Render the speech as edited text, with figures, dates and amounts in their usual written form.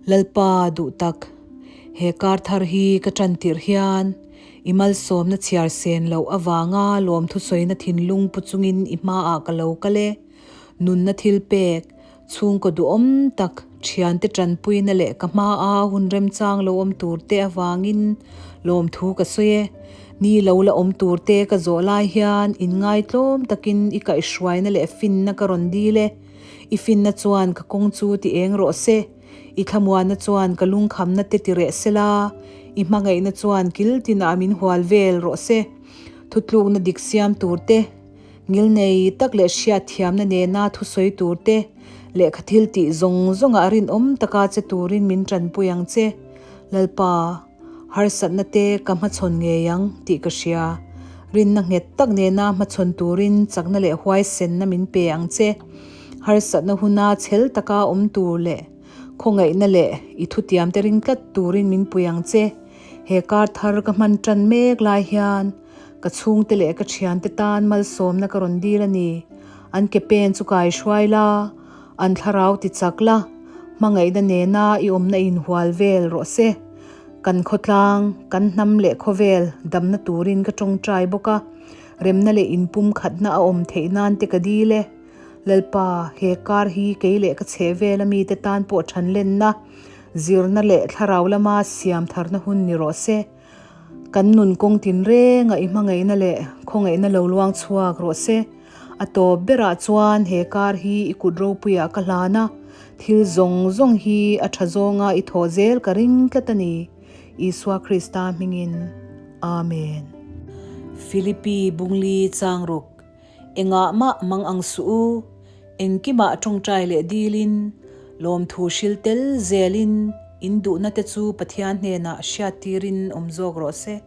Lalpa duhtak, he kar thar hi ka tan tirh hian i malsawmna chhiar sen loh avanga lawmthu sawina thinlung pu chungin i hmaah ka lo kal e. Nunna thil pek, chhungkaw duhawm tak, thiante tanpuina leh ka hmaa hun remchang lo awm tur te avangin lawmthu ka sawi e. Ni lo la awm tur te ka zawh lai hian inngaitlawm takin i kaihhruaina leh finna ka rawn dil e. I finna chuan ka kawng chu ti eng rawh se, i thlamuanna chuan ka lungkhamna te ti reh se la, i hmangaihna chuan kil tinah min hual vel rawh se. Thutlukna dik siam tur te, ngilnei tak leh hriatthiamna nena thusawi tur te, lehkha thil tih zawng zawngah rinawm taka che turin min tanpui ang che. Lalpa, harsatna te ka hmachhawn ngei ang tih ka hria. Rinna nghet tak nena hmachhawn turin chakna leh huaisenna min pe ang che. Harsatna huna chhel taka awm tur leh khawngaihna leh i thutiamte ring tlat turin min pui ang che. He kar thar ka hman tan mek lai hian ka chhungte leh ka thiante tan malsawmna ka rawn dil a ni. An ke pen chu kai hruai la, an thlarau ti chak la, hmangaihna nena i awmna inhual vel rawh se. Kan khawtlang, kan hnam leh khawvel damna turin ka tawngtai bawk a, remna leh inpumkhatna a awm theih nan te ka dil e. Lalpa, he kar hi kei leh ka chheh vel a mite tan pawh thanlenna, zirna leh thlarau lama siam tharna hun ni rawh se. Kan nun kawng tinreng a i hmangaihna leh khawngaihna lo luang chhuak rawh se. A tawp berah chuan he kar hi i kut ropuiah ka hlan a, thil zawng zawng hi a tha zawnga i thawh zel ka ring tlat a ni. Isua Krista hmingin. Amen. Philippi Bungli Changruk, Engah mah mang ang suh u, engkimah tawngtai leh dilin, lawmthu hril tel zelin in duhna te chu Pathian hnenah hriattirin awm zawk rawh se.